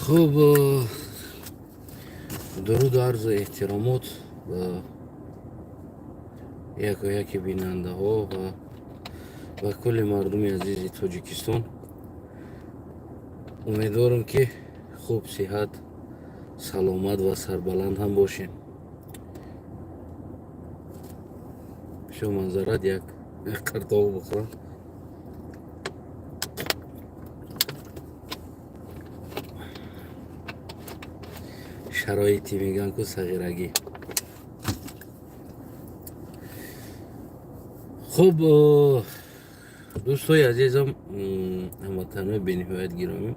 Хуб, дуруду арзу эҳтиромот ба яко яки бинандаҳо ва ба кулли мардуми азизи Тоҷикистон. Умедворам, ки хуб, сиҳат, саломат ва сарбаланд ҳам бошем. Шо манзарат, як қартоб бихӯрам. Шароити мегӯянд ку сағирагӣ. Хуб, дӯстои азизам, ҳамватанои бениҳоят гиромӣ,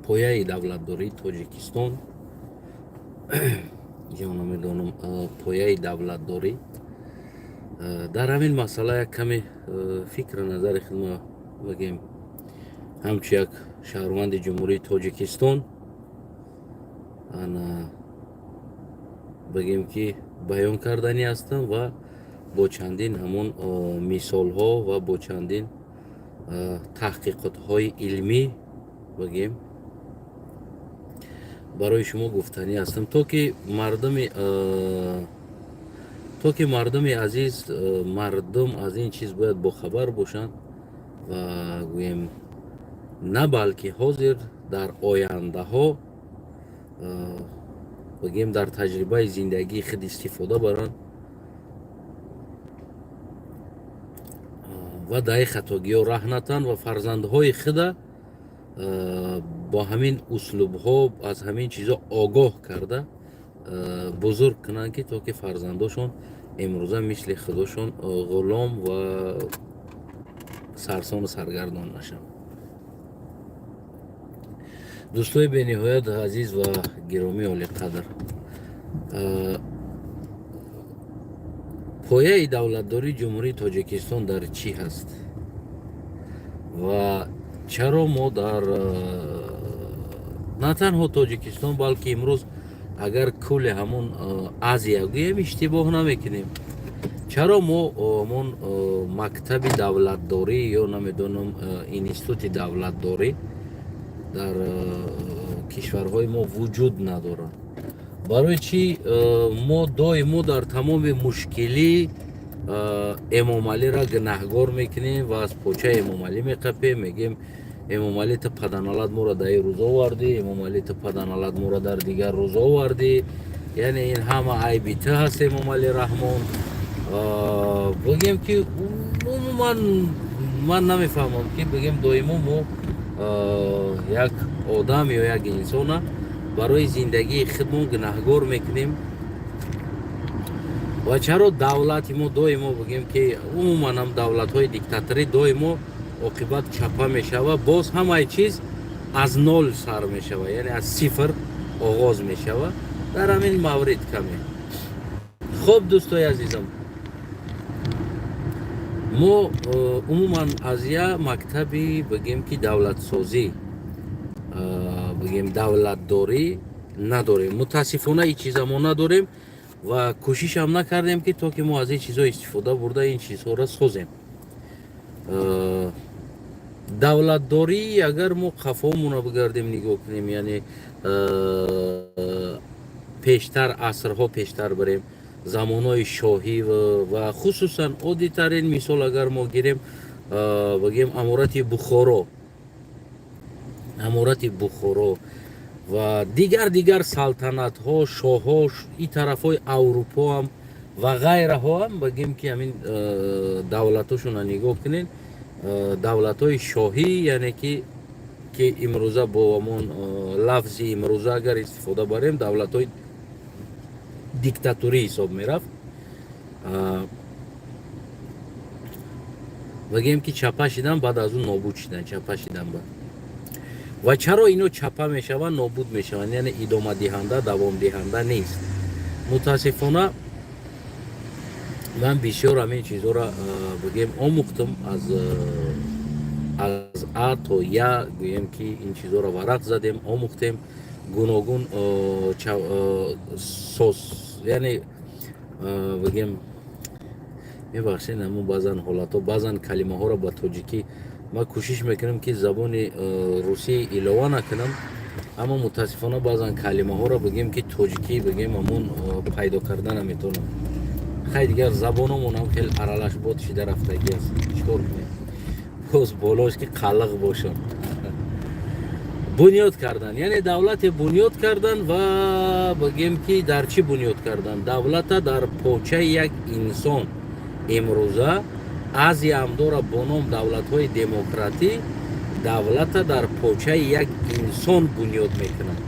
пояи давлатдории Тоҷикистон ё намедонам, пояи давлатдорӣ, дар ҳамин масъала як каме фикру назари худма бигем, ҳамчун як шаҳрванди Ҷумҳурии Тоҷикистон, ана бигем, ки баён карданӣ ҳастам ва бо чандин ҳамон мисолҳо ва бо чандин таҳқиқотҳои илмӣ, бигем, барои шумо гуфтанӣ ҳастам, то ки мардуми азиз, мардум аз ин чиз бояд бохабар бошанд ва гӯем, на балки ҳозир, дар ояндаҳо, бигем, дар таҷрибаи зиндагии худ истифода баранд ва дар ин хатогиҳо раҳ натанд ва фарзандҳои худа бо ҳамин услубҳо, аз ҳамин чизҳо огоҳ карда бузург кунанд, ки то ки фарзандошон имрӯза мисли худошон ғулом ва сарсону саргардон нашаванд. Дӯстои бениҳоят азиз ва гиромии олиқадр, пояи давлатдории Ҷумҳурии Тоҷикистон дар чӣ ҳаст ва чаро мо дар на танҳо Тоҷикистон, балки имрӯз агар кулли ҳамон Азия гӯем, иштибоҳ намекунем, чаро мо ҳамон мактаби давлатдорӣ ё намедонам, институти давлатдорӣ дар кишварҳои мо вуҷуд надорад? Барои чӣ мо доимо дар тамоми мушкилӣ Эмомалиро гунаҳгор мекунем ва аз почаи Эмомалӣ меқапем, мегӯем: «Эмомалӣ, ту паданалат моро дар ин рӯз овардӣ, Эмомалӣ, ту паданалат моро дар дигар рӯз овардӣ, яъне ин ҳама айби ту ҳаст, Эмомалӣ Раҳмон». Бигем, ки умуман ман намефаҳмам, ки бигем, доимо мо як одам ё як инсона барои зиндагии худмон гунаҳгор мекунем ва чаро давлати мо доимо, бигем, ки умуман ҳам давлатҳои диктаторӣ доимо оқибат чапа мешава, боз ҳамаи чиз аз нол сар мешава, яъне аз сифр оғоз мешава. Дар ҳамин маврид каме. Хуб, дӯстои азизам, мо умуман аз як мактаби, бигем, ки давлатсозӣ, бигем, давлатдорӣ надорем. Мутаассифона, ин чиза мо надорем ва кӯшишам накардем, ки то ки мо аз ин чизҳо истифода бурда, ин чизҳоро созем. Давлатдорӣ, агар мо қафомона бигардем, нигоҳ кунем, яъне пештар, асрҳо пештар барем, замонҳои шоҳӣ ва хусусан оддитарин мисол агар мо гирем, бигем, аморати Бухоро, аморати Бухоро ва дигар салтанатҳо, шоҳҳо, ин тарафҳои Аврупо ҳам ва ғайраҳо ҳам, бигем, ки ҳамин давлатҳошонро нигоҳ кунед, давлатҳои шоҳӣ, яъне ки имрӯза бо ҳамон лафзи имрӯза агар истифода барем, давлатҳои диктатурӣ ҳисоб мерафт, бигем, ки чапа шидан, баъд аз он нобуд шидан, чапа шидан баъд. Ва чаро ино чапа мешаванд, нобуд мешаванд, яъне идомадиҳанда, давомдиҳанда нест? Мутаассифона, ман бисёр ҳамин чизҳоро, бигем, омӯхтам, аз а то я, гӯем, ки ин чизҳоро варақ задем, омӯхтем, гуногун соз, яъне бигем, мебахшед, ҳамун баъзан ҳолатҳо, баъзан калимаҳоро ба тоҷикӣ Ман кӯшиш мекунам, ки забони русӣ илова накунам, аммо мутаассифона баъзан калимаҳоро, бигем ки тоҷикӣ бигем, ҳамон пайдо карда наметавонам. Хай, дигар забономонам хеле аралаш бод шида рафтагӣ аст, чикор кунем? Боз болош ки қалиқ бошам. Бунёд кардан, яъне давлате бунёд кардан ва бигем ки дар чӣ бунёд кардан? Давлата дар почаи як инсон. Имрӯза Азияам дора бо ном давлатҳои демократӣ, давлата дар почаи як инсон бунёд мекунанд.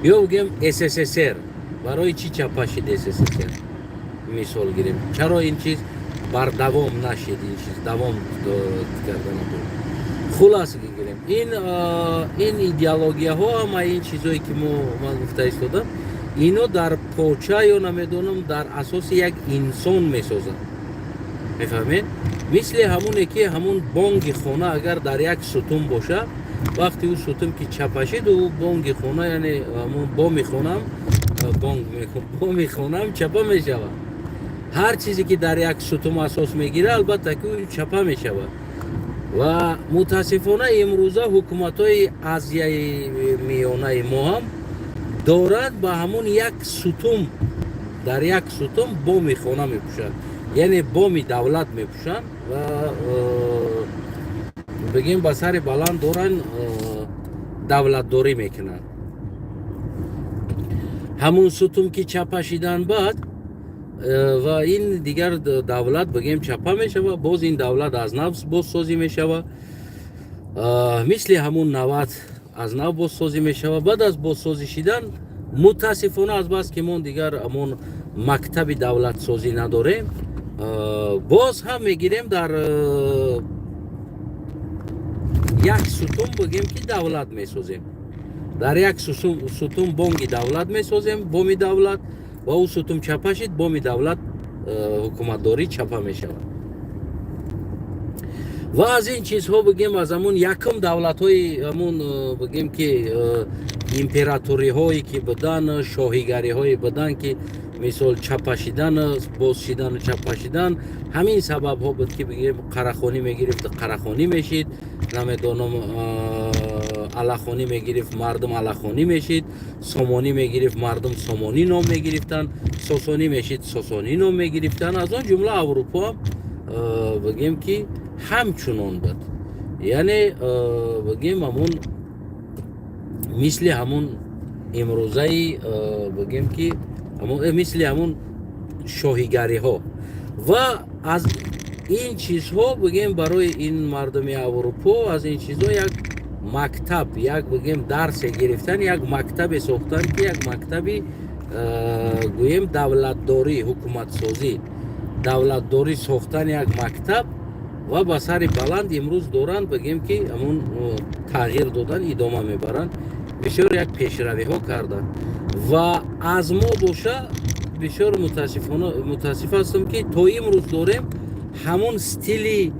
Ё бигем, СССР барои чӣ чапа шид? СССР мисол гирем, чаро ин чиз бардавом нашид, ин чиз давом карда надод? Хулас гирем, ин идеологияҳо, ҳама ин чизое ки мо ман гуфта истодам, ино дар поча ё намедонам, дар асоси як инсон месозанд, мефаҳмед? Мисли ҳамоне ки ҳамун бонги хона агар дар як сутун боша, вақте ӯ сутун ки чапашид, ӯ бонги хона, яъне ҳамун боми хонаам, бонг, боми хонаам чапа мешавад. Ҳар чизе ки дар як сутун асос мегирад, албатта ки ӯ чапа мешавад. Ва мутаассифона имрӯза ҳукуматҳои Азияи Миёнаи мо ҳам дорад ба ҳамун як сутун, дар як сутун боми хона мепӯшанд, яъне боми давлат мепӯшанд ва бигем, ба сари баланд доранд, давлатдорӣ мекунанд. Ҳамун сутун ки чапа шидан баъд ва ин дигар давлат, бигем, чапа мешавад, боз ин давлат аз нав бозсозӣ мешавад, мисли ҳамун 90 аз нав бозсозӣ мешавад. Баъд аз бозсозӣ шидан, мутаассифона, азбас ки мо дигар ҳамон мактаби давлатсозӣ надорем, боз ҳам мегирем, дар як сутун, бигем ки, давлат месозем, дар як сутун бонги давлат месозем, боми давлат, ва ӯ сутун чапа шид, боми давлат, ҳукуматдорӣ чапа мешавад. Ва аз ин чизҳо, бигем, аз ҳамун якум давлатҳои ҳамун, бигем ки, императориҳое ки будан, шоҳигариҳое будан, ки мисол чапа шидан, боз шидану чапа шидан, ҳамин сабабҳо буд ки, бигем, Қарахонӣ мегирифт, Қарахонӣ мешид, намедонам, Алахонӣ мегирифт, мардум Алахонӣ мешид, Сомонӣ мегирифт, мардум Сомонӣ ном мегирифтанд, Сосонӣ мешид, Сосонӣ ном мегирифтанд. Аз он ҷумла Аврупо ҳам, бигем ки, ҳамчунон буд, яъне, бигем, ҳамун мисли ҳамун имрӯзаи, бигем ки, мисли ҳамун шоҳигариҳо. Ва аз ин чизҳо, бигем, барои ин мардуми Аврупо аз ин чизҳо як мактаб, як, бигем, дарсе гирифтан, як мактабе сохтан, ки як мактаби, гӯем, давлатдорӣ, ҳукуматсозӣ, давлатдорӣ сохтан, як мактаб, ва ба сари баланд имрӯз доранд, бигем ки, ҳамун тағйир додан идома мебаранд, бисёр як пешравиҳо карданд. Ва аз мо боша, бисёр мутаассифона, мутаассиф ҳастам, ки то имрӯз дорем ҳамон стили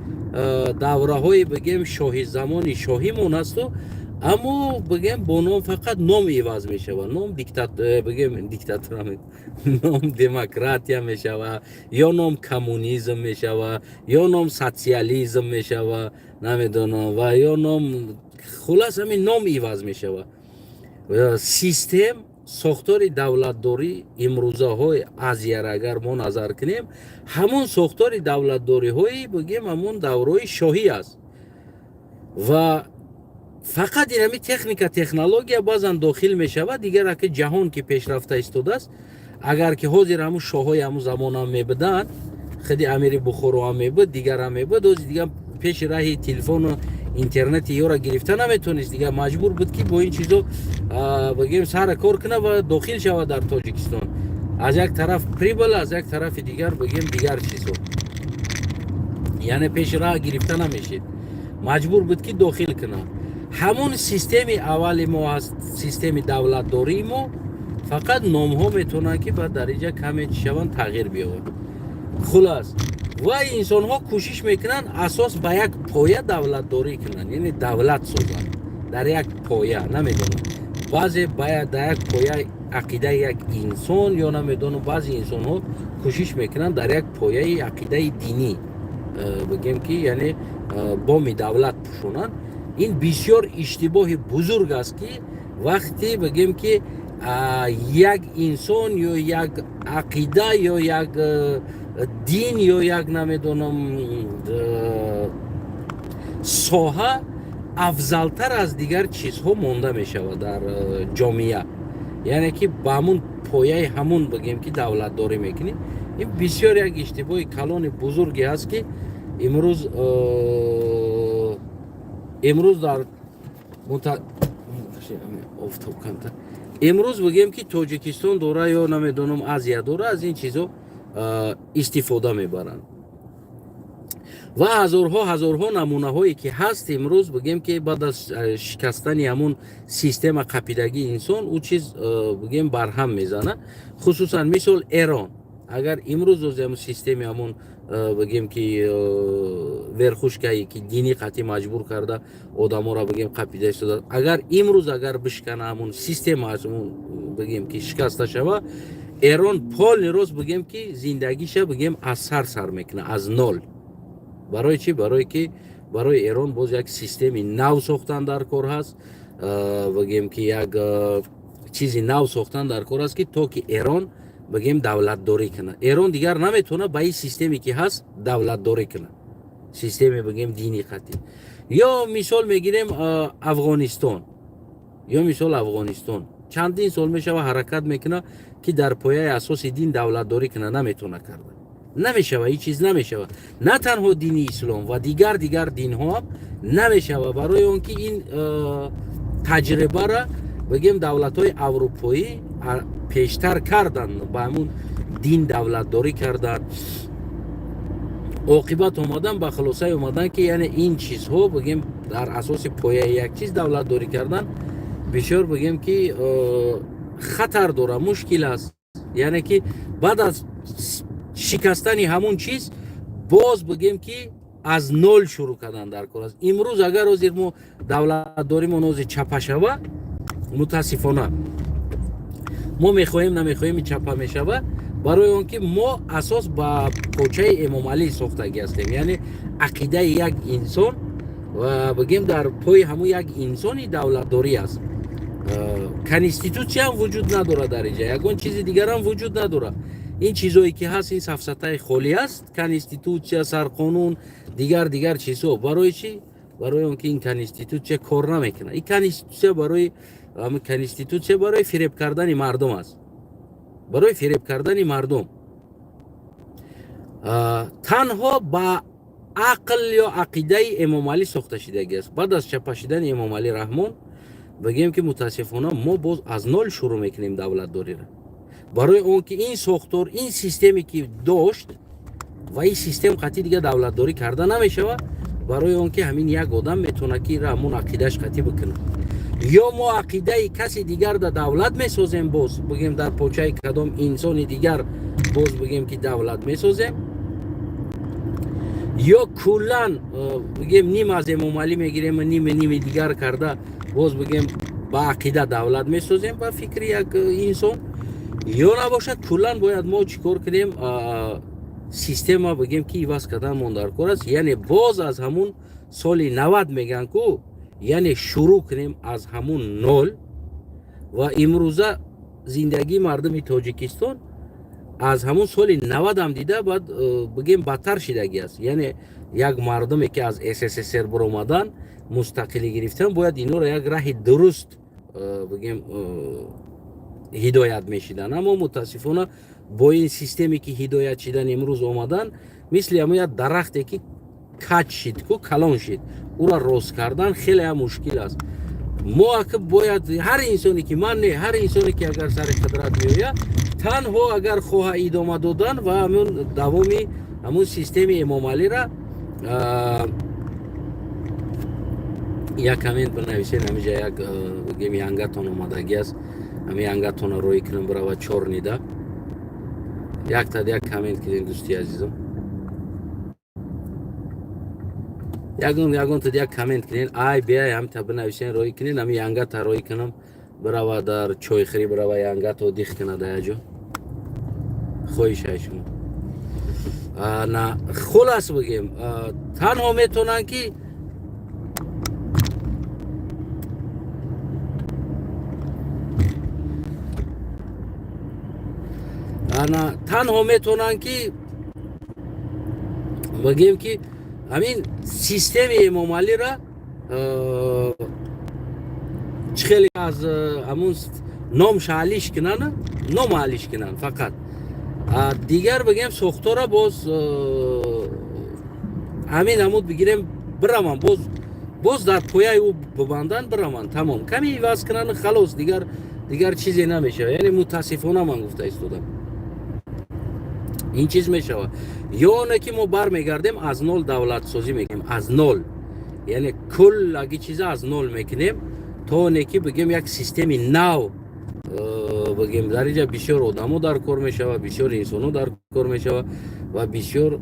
давраҳои, бигем, шоҳи, замони шоҳимон асту, аммо, бигем, бо ном, фақат ном иваз мешавад, ном бигем, диктатура, ном демократия мешава, ё ном коммунизм мешава, ё ном социализм мешава, намедонам, ва ё ном, хулас, ҳамин ном иваз мешава. Систем, сохтори давлатдорӣ имрӯзаҳои Азияро агар мо назар кунем, ҳамон сохтори давлатдориҳои, бигем, ҳамон давраҳои шоҳӣ аст ва фақат инами техника, технология баъзан дохил мешавад. Дигар аки ҷаҳон ки пешрафта истодааст, агар ки ҳозир ҳамун шоҳҳои ҳамун замонам мебуданд, худи амири Бухоро ҳам мебуд, дигарам мебуд, ҳозир дигар пеши раҳи телефону интернети ёра гирифта наметонист. Дигар маҷбур буд, ки бо ин чизо, бигем, сара кор кунад ва дохил шавад дар Тоҷикистон. Аз як тараф прибыль, аз як тарафи дигар, бигем, дигар чизо, яъне пеши раҳ гирифта намешид, маҷбур буд, ки дохил кунад. Ҳамон системи аввали мо аст, системи давлатдории мо, фақат номҳо метавонанд, ки баъд дар инҷа каме чӣ шаванд, тағйир биёбанд. Хулас, ва инсонҳо кӯшиш мекунанд асос ба як поя давлатдорӣ кунанд, яъне давлат созанд дар як поя, намедонам, баъзе дар як поя ақидаи як инсон, ё намедонам, баъзе инсонҳо кӯшиш мекунанд дар як пояи ақидаи динӣ. бигем ки, яъне боми давлат пӯшонанд. Ин бисёр иштибоҳи бузург аст, ки вақте бигем ки як инсон ё як ақида ё як дин ё як, намедонам, соҳа афзалтар аз дигар чизҳо монда мешавад дар ҷомеа, яъне ки ба ҳамун пояи ҳамун, бигем ки, давлатдорӣ мекунӣ. Ин бисёр як иштибоҳи калони бузурге аст, ки имрӯз дар офтоб камтар, имрӯз, бигем ки, Тоҷикистон дора ё, намедонам, Азия дора, аз ин чизҳо истифода мебаранд. Ва ҳазорҳо, ҳазорҳо намунаҳое ки ҳаст имрӯз, бигем ки, баъд аз шикастани ҳамун система, қапидагии инсон, ӯ чиз, бигем, барҳам мезанад. Хусусан, мисол, Эрон. Агар имрӯз ози ҳамун системи ҳамун, бигем ки, верхушкае ки динӣ қатъӣ маҷбур карда одаморо, бигем, қапида истода, агар имрӯз агар бишкана ҳамун система, аз ҳамун, бигем ки, шикаста шава, Эрон полный рост, бигем ки, зиндагиша, бигем, аз сар сар мекунад, аз нол. Барои чӣ? Барое ки барои Эрон боз як системи нав сохтан дар кор ҳаст, бигем ки, як чизи нав сохтан дар кор аст, ки то ки Эрон, бигем, давлатдорӣ кунад. Эрон дигар наметавонад ба ин системе ки ҳаст давлатдорӣ кунад, системе, бигем, дини қатъӣ. Ё мисол мегирем Афғонистон. Ё мисол Афғонистон чандин сол мешава ҳаракат мекунад, ки дар пояи асоси дин давлатдорӣ кунад, наметавона карда, намешава, ҳеҷ чиз намешава. На танҳо дини ислом ва дигар динҳоам намешава, барои он ки ин таҷрибара, бигем, давлатҳои аврупоӣ пештар карданд, ба ҳамун дин давлатдорӣ карданд. Оқибат омадан ба хулосае омадан, ки яъне ин чизҳо, бигем, дар асоси пояи як чиз давлатдорӣ кардан бисёр, бигем ки, хатар дорад, мушкил аст. Яъне ки баъд аз шикастани ҳамун чиз боз, бигем ки, аз нол шурӯъ кардан дар кор аст. Имрӯз агар ҳозир мо давлатдоримон ҳозир чапа шава, мутаассифона, мо мехоҳем, намехоҳем, чапа мешава, барои он ки мо асос ба почаи Эмомалӣ сохтагӣ ҳастем, яъне ақидаи як инсон ва, бигем, дар пои ҳамун як инсони давлатдорӣ аст. Конститутсияам вуҷуд надорад дар инҷа, ягон чизи дигарам вуҷуд надорад. Ин чизое ки ҳаст, ин сафсатаи холӣ аст: конститутсия, сарқонун, дигар дигар чизҳо. Барои чӣ? Барои он ки ин конститутсия кор намекунад. Ин конститутсия барои, конститутсия барои фиреб кардани мардум аст, барои фиреб кардани мардум. Танҳо ба ақл ё ақидаи Эмомалӣ сохта шидагӣ аст. Баъд аз чапа шидани Эмомалӣ Раҳмон, бигем ки, мутаассифона, мо боз аз нол шурӯъ мекунем давлатдориро, барои он ки ин сохтор, ин системе ки дошт ва ин систем қатъи дига давлатдорӣ карда намешавад, барои он ки ҳамин як одам метавонад ки ира ҳамун ақидааш қатъӣ бикунад. Ё мо ақидаи каси дигар да давлат месозем, боз, бигем, дар почаи кадом инсони дигар боз, бигем ки, давлат месозем, ё куллан, бигем, ним аз Эмомалӣ мегирем, ними ними дигар карда, боз, бигем, ба ақида давлат месозем, ба фикри як инсон, ё набошад, куллан бояд мо чӣ кор кунем? Система, бигем ки, иваз кардан мон дар кор аст, яъне боз аз ҳамун соли 90 мегӯянд ку, яъне шурӯъ кунем аз ҳамун нол. Ва имрӯза зиндагии мардуми Тоҷикистон аз ҳамун соли 90-ам дида баъд, бигем, бадтар шидагӣ аст. Яъне як мардуме ки аз СССР баромадан, мустақилӣ гирифтан, бояд инҳоро як раҳи дуруст, бигем, ҳидоят мешидан, аммо мутаассифона бо ин системе ки ҳидоят шидан, имрӯз омадан мисли ҳамун як дарахте ки кач шид ку, калон шид, ӯра рост кардан хеле ҳам мушкил аст. Мо ака бояд ҳар инсоне ки, ман не, ҳар инсоне ки агар сари қудрат меояд, танҳо агар хоҳа идома додан ва ҳамун давоми ҳамун системи Эмомалира. Як коммент бинависен ҳамиҷа. Як, бигем, янгатон омадагӣ аст, ҳами янгатона рӯй кунам, бирава чорнида. Яктад як коммент кунем, дӯсти азизам. Ягон тад як коммент кунен, ай биай, ҳамта бинависен, рӯй кунен, ҳами янгата рӯй кунам, бирава дар чойхӯрӣ, бирава янгато дих кунад яҷо. Хоҳишай шумо. На хулас, бигем, танҳо метавонанд ки ана танҳо метавонанд ки бигем ки ҳамин системаи Эмомалира чӣ хеле аз ҳамун номша алиш кунанд, ном алиш кунанд фақат. Дигар, бигем, сохтора боз ҳамин намуд бигирем, бираванд, боз дар пояи ӯ бибанданд, бираванд, тамом. Каме иваз кунанд, халос, дигар чизе намешавад. Яъне, мутаассифона, ман гуфта истодам, ин чиз мешавад ё оне ки мо бармегардем, аз нол давлатсозӣ мекунем, аз нол, яъне куллаги чиза аз нол мекунем, то оне ки, бигем, як системи нав, бигем, дар инҷа бисёр одамо дар кор мешавад, бисёр инсонҳо дар кор мешавад ва бисёр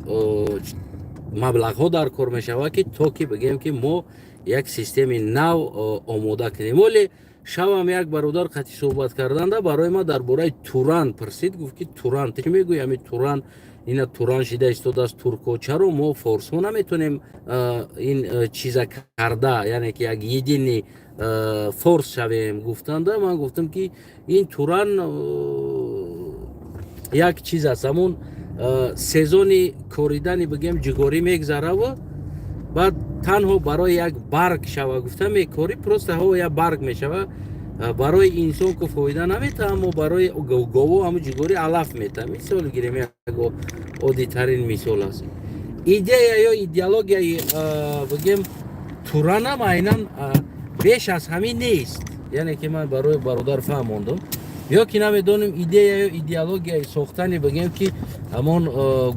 маблағҳо дар кор мешавад, ки то ки, бигем, ки мо як системи нав омода кунем. Оле шавам як бародар қати суҳбат карданда барои ман дар бораи Туран пурсид, гуфт ки Туран, ту чӣ мегӯӣ, ҳамин Туран, ина Туран шида истодааст, турко, чаро мо форсҳо наметонем ин чиза карда, яъне ки як единый форс шавем? Гуфтанда, ман гуфтам, ки ин Туран як чиз аст, ҳамун сезони коридани, бигем, ҷугорӣ мегзараву баъд танҳо барои як барг шава гуфта мекорӣ, просто ҳаво як барг мешава, барои инсон ку фоида намета, аммо барои гово ҳамун ҷугорӣ алаф мета. Мисол гирем, як оддитарин мисол аст. Идея ё идеологияи, бигем, Туранам айнан беш аз ҳамин нест. Яъне ки ман барои бародар фаҳмондум, ё ки намедонем, идея ё идеологияи сохтани, бигем, ки ҳамон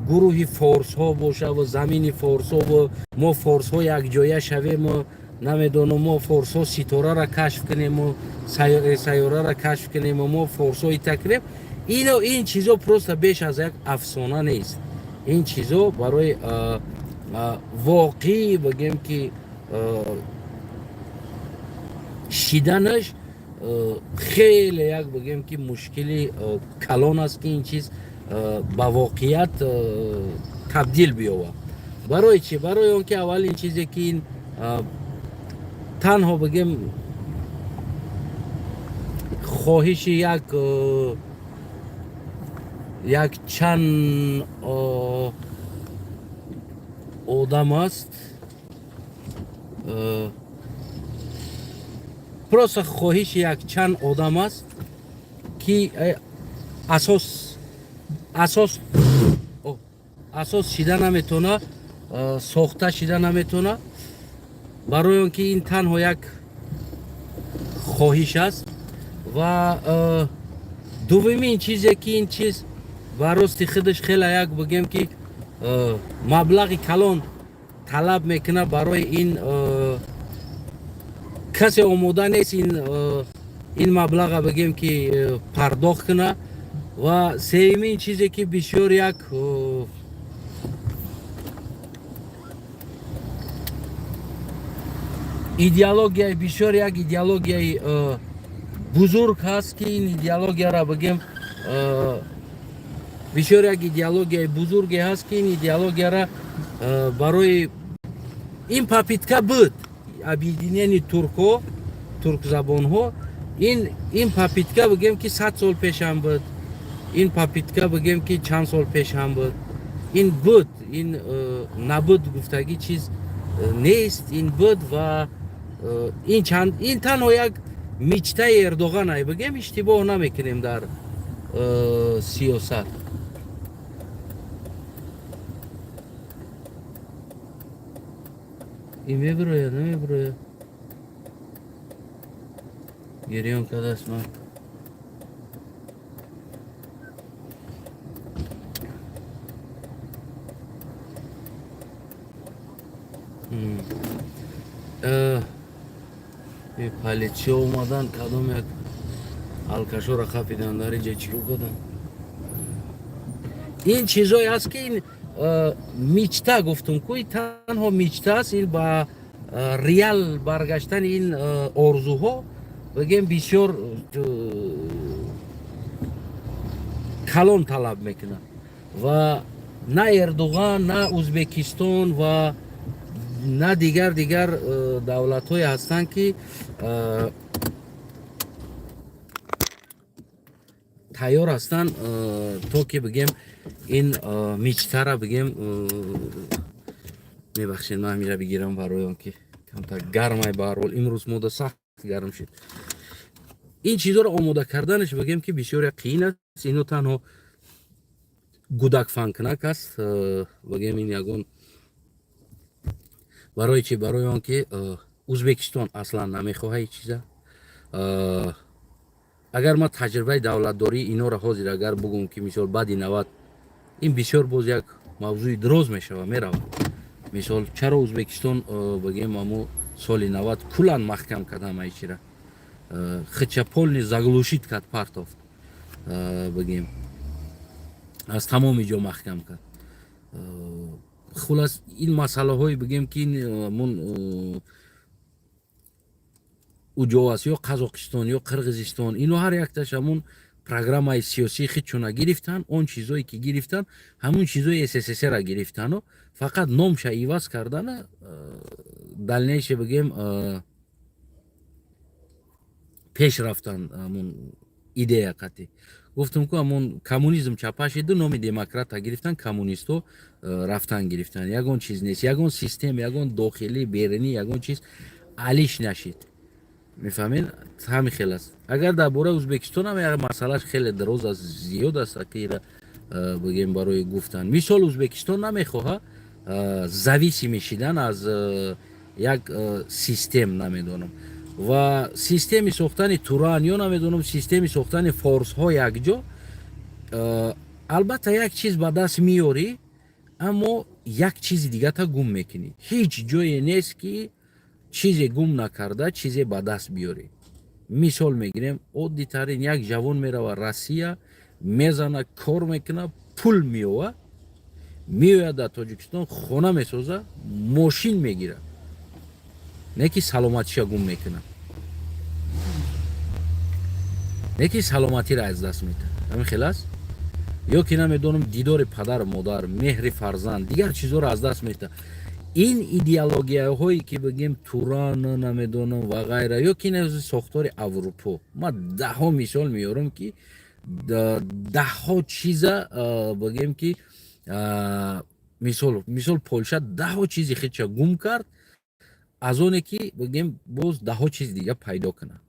гурӯҳи форсҳо боша ва замини форсҳо ва мо форсҳо якҷоя шавему, намедонам, мо форсҳо ситорара кашф кунему, сайёрара кашф кунему, мо форсҳо ита кунем, ино ин чизо просто беш аз як афсона нест. Ин чизо барои воқеӣ, бигем, ки шиданаш хеле як, бигем, ки мушкили калон аст, ки ин чиз ба воқеият табдил биёвад. Барои чӣ? Барои он ки аввалин чизе ки ин танҳо, бигем, хоҳиши як чанд одам аст, просто хоҳиши якчанд одам аст, ки асос шида наметавона, сохта шида наметавона, барои он ки ин танҳо як хоҳиш аст. Ва дуввумин чизе ки ин чиз ба рости худаш хеле як, бигем, ки маблағи калон талаб мекунад, барои ин касе омода нест ин маблаға, бигем, ки пардохт кунад. Ва сеюмин чизе ки бисёр як идеологияи, бисёр як идеологияи бузург ҳаст, ки ин идеологияра, бигем, бисёр як идеологияи бузурге ҳаст, ки ин идеологияра барои ин попытка буд, объединение туркҳо, туркзабонҳо, ин попытка, бигем, ки 100 сол пешам буд, ин попытка, бигем, ки чанд сол пешам буд, ин буд, ин набуд гуфтагӣ чиз нест, ин буд. Ва ин чанд, ин танҳо як мечтаи Эрдоған ай, бигем, иштибоҳ намекунем дар сиёсат. Ин мебирояд, намебирояд, гирён кардааст ман. Полиция омадан, кадом як алкашоро қапидан дар инҷа, чико карданд. Ин чизое аст, ки ин мечта, гуфтум ку, танҳо мечта аст. Ин ба реал баргаштани ин орзуҳо, бигем, бисёр калон талаб мекунад. Ва На Эрдуған, на Узбекистон ва на дигар давлатҳое ҳастанд, ки тайёр ҳастанд, то ки бигем ин мечтара бигем. Мебахшед, ман ҳамира бигирам, барои он ки камтар гармай. Баҳарҳол, имрӯз мода сахт гарм шуд. Ин чизоро омода карданаш, бигем, ки бисёр қиин аст. Ино танҳо гудакфанкунак аст, бигем. Ин ягон барои чи? Барои он ки Узбекистон аслан намехоҳа ин чиза. Агар ман таҷрибаи давлатдории инора ҳозир агар бугум, ки мисол баъди 90, ин бисёр боз як мавзӯи дроз мешава, меравад. Мисол, чаро Узбекистон, бигем, аму соли 90 куллан маҳкам кард ҳамаи чира, хича полный заглушить кард, партофт, бигем, аз тамоми ҷо маҳкам кард. Хулас, ин масъалаҳое, бигем, ки мун уҷо аст, ё Қазоқистон, ё Қирғизистон, ино ҳар якташ ҳамун программаи сиёсии худшона гирифтан. Он чизое ки гирифтан, ҳамун чизои СССР-ра гирифтану фақат номша иваз кардана, дальнейшее, бигем, пеш рафтан ҳамун идея қатӣ. Гуфтам ку, ҳамун коммунизм чапашиду номи демократа гирифтан, коммунистҳо рафтан гирифтан. Ягон чиз нест, ягон систем, ягон дохилӣ, берунӣ, ягон чиз алиш нашид, мефаҳмед? Ҳамин хел аст. Агар дар бораи Узбекистон ҳам як масъалаш хеле дароз аст, зиёд аст, ки бигем барои гуфтан. Мисол, Узбекистон намехоҳа зависимый шидан аз як систем, намедонам, ва системи сохтани Туран ё, намедонам, системи сохтани форсҳо якҷо. Албатта, як чиз ба даст меёрӣ, аммо як чизи дигата гум мекунӣ. Ҳеҷ ҷое нест, ки чизе гум накарда чизе ба даст биёрӣ. Мисол мегирем, оддитарин: як ҷавон мерава Россия, мезана, кор мекуна, пул меова, меояд дар Тоҷикистон, хона месоза, мошин мегирад, не ки саломатиша гум мекунад, не ки саломатиро аз даст метаҳад. Ҳамин хел аст. Ё ки, намедонам, дидори падару модар, меҳри фарзанд, дигар чизҳоро аз даст метаҳад. Ин идеологияҳое ки, бигем, Туран, намедонам, ва ғайра, ё ки сохтори Аврупо, ман даҳҳо мисол меёрам, ки даҳҳо чиза, бигем, ки мисол, Полша даҳҳо чизи худша гум кард аз оне ки, бигем, боз даҳҳо чизи дига пайдо кунад.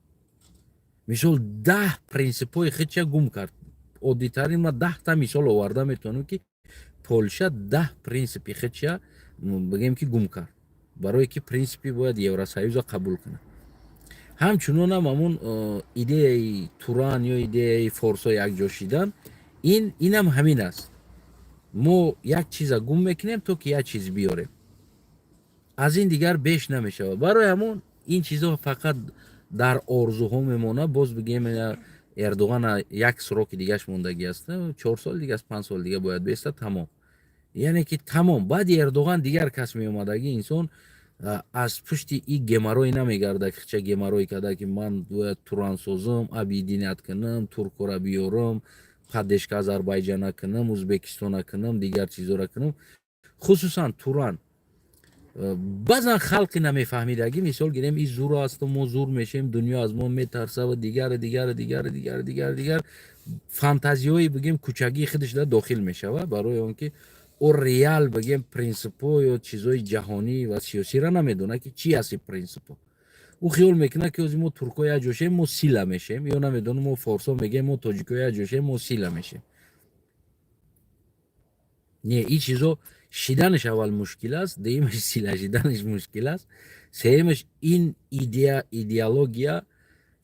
Мисол, 10 принсипҳои худша гум кард. Оддитарин, ман 10-та мисол оварда метавонам, ки Полша 10 принсипи худша, бигем, ки гум кард, барое ки принсипи бояд Евросоюза қабул кунад. Ҳамчунонам ҳамун идеяи Туран ё идеяи форсо якҷо шидан, инам ҳамин аст. Мо як чиза гум мекунем, то ки як чиз биёрем, аз ин дигар беш намешавад. Барои ҳамон ин чизҳо фақат дар орзуҳо мемонад. Боз, бигем, Эрдоғана як сроки дигаш мондагӣ аст, 4 сол дига аст, 5 сол дига бояд беста, тамом. Яъне ки тамом, баъди Эрдоған дигар кас меомадагӣ, инсон аз пушти и геморрой намегарда, ки ча геморрой карда, ки ман бояд Туран созам, объединять кунам, туркора биёрам, поддержка Азарбайҷана кунам, Узбекистона кунам, дигар чизора кунам. Хусусан Туран, баъзан халқи намефаҳмидагӣ, мисол гирем, и зур асту мо зур мешем, дунё аз мо метарса ва дигару дигару дигару дигару дигару дигар фантазиҳои, бигем, кӯчагии худаш да дохил мешавад, барои он ки ӯ реал, бигем, принсипҳо ё чизҳои ҷаҳонӣ ва сиёсиро намедонад, ки чи аст ин принсипҳо. Ӯ хиёл мекунад, ки ози мо туркҳо як ҷо шем, мо сила мешем, ё, намедонам, мо форсо мегем, мо тоҷикҳо як ҷо шем, мо сила мешем. Не, ин чизо шиданаш аввал мушкил аст, дуюмаш, сила шиданаш мушкил аст, сеюмаш, ин идея, идеология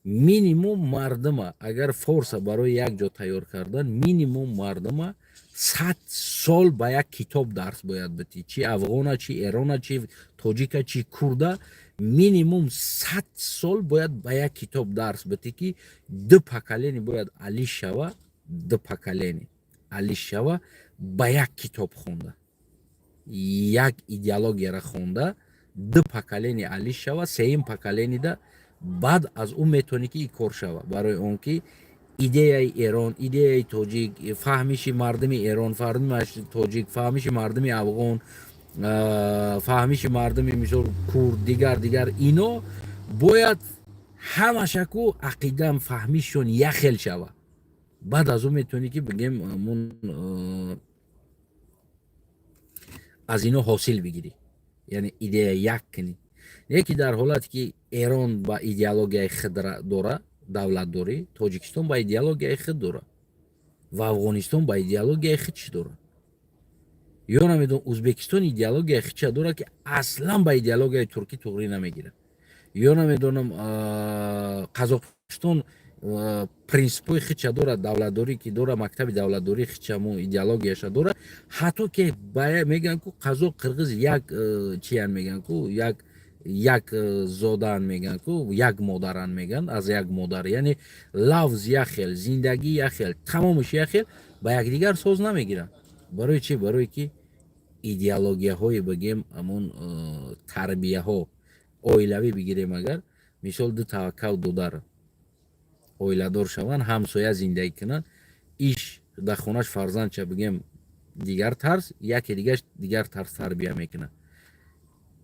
минимум мардума, агар форса барои як ҷо тайёр кардан, минимум мардума 100 сол ба як китоб дарс бояд битӣ. Чи афғона, чи эрона, чи тоҷика, чи курда, минимум 100 сол бояд ба як китоб дарс битӣ, ки ду поколение бояд алиш шава, ду поколение алиш шава ба як китоб хонда, як идеологияра хонда, ду поколение алиш шава, сеюм поколениеда баъд аз ӯ метавонӣ, ки ин кор шава, барои он ки Идеяи Эрон, идеяи тоҷик, фаҳмиши мардуми Эрон, фаҳмиши тоҷик, фаҳмиши мардуми афғон, фаҳмиши мардуми, мисол, курд, дигар дигар, ино бояд ҳамашаку ақидам, фаҳмишшон яхел шава. Баъд аз он метавонӣ ки, бигем, ҳамун аз ино ҳосил бигирӣ, яъне идея як кунӣ. Не ки дар ҳолате ки Эрон ба идеологияи худ дора давлатдорӣ, Тоҷикистон ба идеологияи худ дора ва Афғонистон ба идеологияи худ чӣ дора, ё намедонам, Ӯзбекистон идеологияи худша дора, ки аслан ба идеологияи туркӣ туғрӣ намегирад, ё намедонам, Қазоқистон принсипҳои худша дорад, давлатдорӣ ки дора, мактаби давлатдории худшамо, идеологияша дора. Ҳатто ки мегӯянд ку қазоқ, қирғиз як чиян, мегӯянд ку як зодаан, мегӯянд ку як модаран, мегӯянд аз як модар, яъне лафз як хел, зиндагӣ як хел, тамомаш як хел, ба якдигар соз намегиранд. Барои чи? Барое ки идеологияҳое, бигем, ҳамон тарбияҳо оилавӣ бигирем. Агар, мисол, ду таваккал додар оиладор шаванд, ҳамсоя зиндагӣ кунанд, иш дар хонаш фарзандча, бигем, дигар тарз, яке дигаш дигар тарз тарбия мекунад.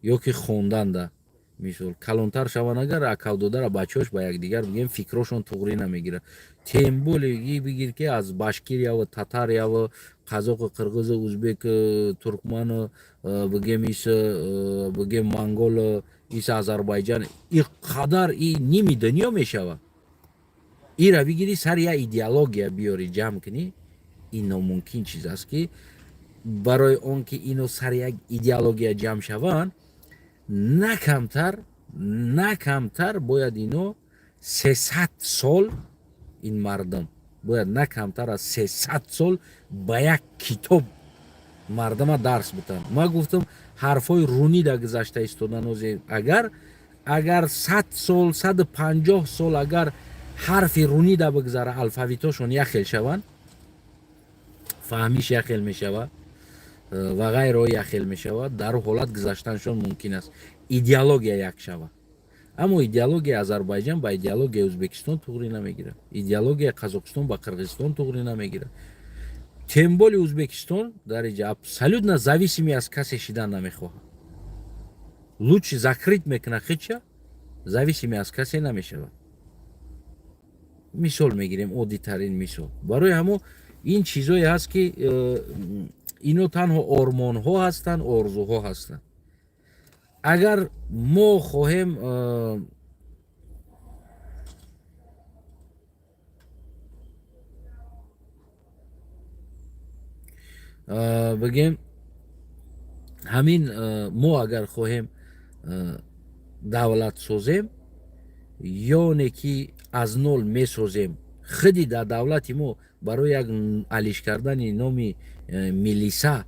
Ё ки хонданда, мисол, калонтар шаванд, агар акавдодара бачаҳош ба якдигар, бигем, фикрошон туғрӣ намегирад. Тем более бигир ки аз башкириява, татариява, қазоқу, қирғизу, узбеку, туркману, бигем, ис, бигем, монголу, ис Азарбайҷан, и қадар и ними дунё мешавад. Ира бигирӣ, сари як идеология биёрӣ, ҷамъ кунӣ, ин номумкин чиз аст. Ки барои он ки ино сари як идеология ҷамъ шаванд, на камтар бояд ино 300 сол, ин мардум бояд на камтар аз 300 сол ба як китоб мардума дарс битанд. Ман гуфтам, ҳарфҳои рунида гузашта истодан. Озе агар 100 сол, 150 сол агар ҳарфи рунида бигзара, алфавитошон як хел шаванд, фаҳмиш як хел мешавад ва ғайро як хел мешавад, дар ҳолат гузаштаншон мумкин аст, идеология як шавад. Аммо идеологияи Азарбайҷан ба идеологияи Ӯзбекистон туғрӣ намегирад, идеологияи Қазоқистон ба Қирғизистон туғрӣ намегирад. Тем более Ӯзбекистон дар инҷа абсолютно зависимый аз касе шидан намехоҳад, лучше закрыть мекунад хича, зависимый аз касе намешавад. Мисол мегирем, оддитарин мисол. Барои ҳамо ин чизое ҳаст, ки ино танҳо ормонҳо ҳастанд, орзуҳо ҳастанд. Агар мо хоҳем бигем, ҳамин мо агар хоҳем давлат созем, ёне ки аз нол месозем, худи дар давлати мо барои як алиш кардани номи милиса,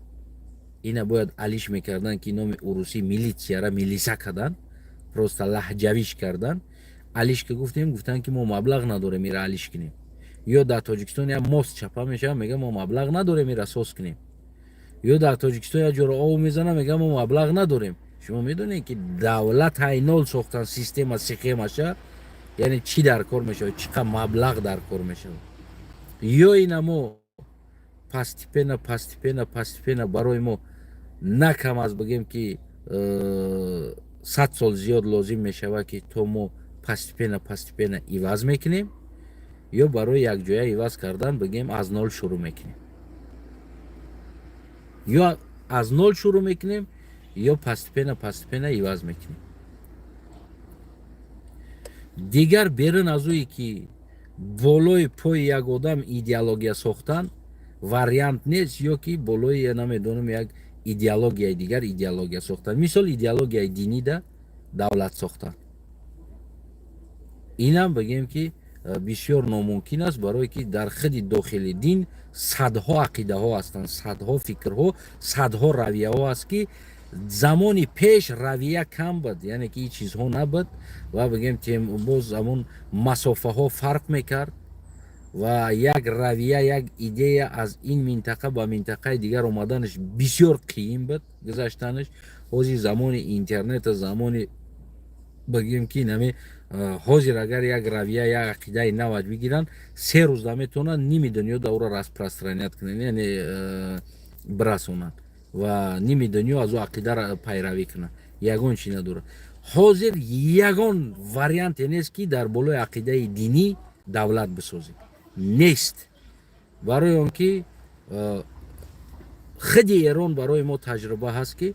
ина бояд алиш мекардан, ки номи урусӣ милитсияра милиса кардан, просто лаҳҷавиш кардан. Алиш ка гуфтем, гуфтанд, ки мо маблағ надорем ира алиш кунем. Ё дар Тоҷикистон як мост чапа мешавад, мега, мо маблағ надорем ира соз кунем. Ё дар Тоҷикистон як ҷоро ов мезана, мега, мо маблағ надорем. Шумо медонед, ки давлат ҳайнол сохтан, система, схемаша, яъне чӣ дар кор мешавад, чӣ қадр маблағ дар кор мешавад. Ё ина мо постепенно, постепенно, постепенно, барои мо на кам аз, бигем, ки 100 сол зиёд лозим мешавад, ки то мо постепенно, постепенно иваз мекунем, ё барои якҷоя иваз кардан, бигем, аз нол шурӯъ мекунем. Ё аз нол шурӯъ мекунем, ё постепенно, постепенно иваз мекунем. Дигар берун аз ӯе ки болои пои як одам идеология сохтан вариант нест, ё ки болои, намедонам, як идеологияи дигар идеология сохтан, мисол, идеологияи динида давлат сохтан, инам, бигем, ки бисёр номумкин аст, барое ки дар худи дохили дин садҳо ақидаҳо ҳастанд, садҳо фикрҳо, садҳо равияҳо аст, ки замони пеш равия кам буд, яъне ки ин чизҳо набуд ва, бигем, боз ҳамун масофаҳо фарқ мекард ва як равия, як идея аз ин минтақа ба минтақаи дигар омаданаш бисёр қиин буд, гузаштанаш. Ҳозир замони интернета, замони, бигем, ки нами Ҳозир агар як равия, як ақидаи нават бигиранд, 3 рӯзда метавонанд ними дунё да ӯро распространять кунанд, яъне бирасонанд ва ними дунё аз ӯ ақида пайравӣ кунанд. Ягон чи надорад. Ҳозир ягон варианте нест, ки дар болои ақидаи динӣ давлат бисозем, нест. Барои он ки худи Эрон барои мо таҷриба ҳаст, ки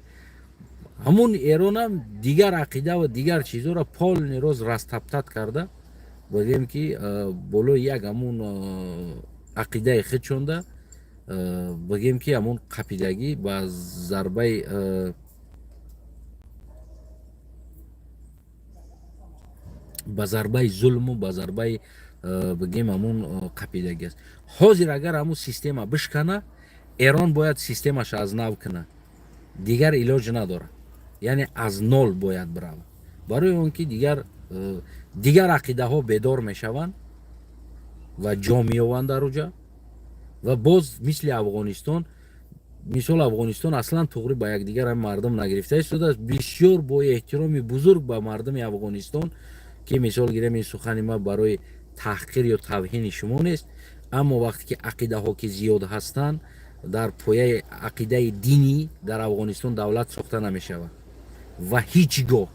ҳамун Эронам дигар ақида ва дигар чизҳоро полный рост растоптать карда, бигем ки болои як ҳамун ақидаи худ шонда, бигем ки ҳамун қапидагӣ ба зарбаи зулму ба зарбаи, бигем, ҳамун қапидагӣ аст. Ҳозир агар ҳамун система бишкана, Эрон бояд системаша аз нав кунад, дигар илоҷ надорад, яъне аз нол бояд биравад. Барои он ки дигар ақидаҳо бедор мешаванд ва ҷо меёванд дар уҷа ва боз мисли Афғонистон. Мисол, Афғонистон аслан туғри ба якдигар мардум нагирифта истодааст. Бисёр бо эҳтироми бузург ба мардуми Афғонистон, ки мисол гирем, ин сухани ма барои таҳқир ё тавҳини шумо нест, аммо вақте ки ақидаҳо ки зиёд ҳастанд, дар пояи ақидаи динӣ дар Афғонистон давлат сохта намешавад ва ҳеҷ гоҳ.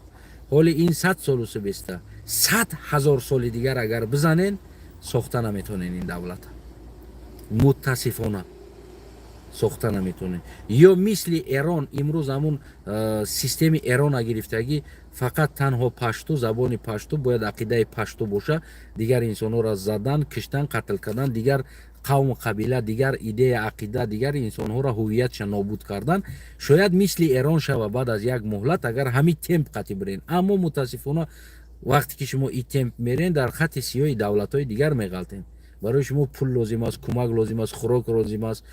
Ҳоли ин 100 солу субеста, 100 000 соли дигар агар бизанен, сохта наметонен ин давлата. Мутасифона, сохта наметонем. Ё мисли Эрон имрӯз ҳамун системи Эрона гирифтагӣ, фақат танҳо пашту, забони пашту, бояд ақидаи пашту боша, дигар инсонҳоро задан, киштан, қатл кардан, дигар қавму қабила, дигар идея, ақида, дигар инсонҳоро ҳувиятша нобуд кардан. Шояд мисли Эрон шава баъд аз як муҳлат, агар ҳамин темп қатӣ бирен. Аммо мутаассифона, вақте ки шумо и темп мерен, дар хати сиёҳи давлатҳои дигар меғалтен. Барои шумо пул лозим аст, кӯмак лозим аст, хӯрок лозим аст,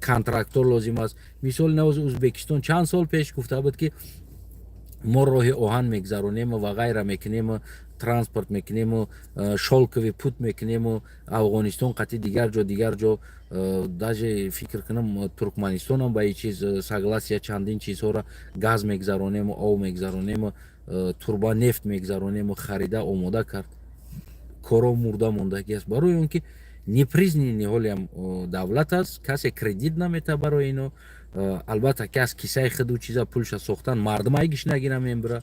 контрактор лозим аст. Мисоли навози Узбекистон чанд сол пеш гуфта буд, ки мо роҳи оҳан мегзаронему ва ғайра мекунему, транспорт мекунему, шёлковый путь мекунему Афғонистон қатъи дигар ҷо, дигар ҷо, даже фикр кунам, Туркманистонам ба ин чиз согласия, чандин чизҳоро, газ мегзаронему, ов мегзаронему, турба нефт мегзаронему, харида омода кард. Коро мурда мондагӣ аст, барои он ки непризнанный ҳолиам давлат аст, касе кредит намета барои ино. Албатта, ки аз кисаи худу чиза пулша сохтан, мардум айгиш нагира мембира.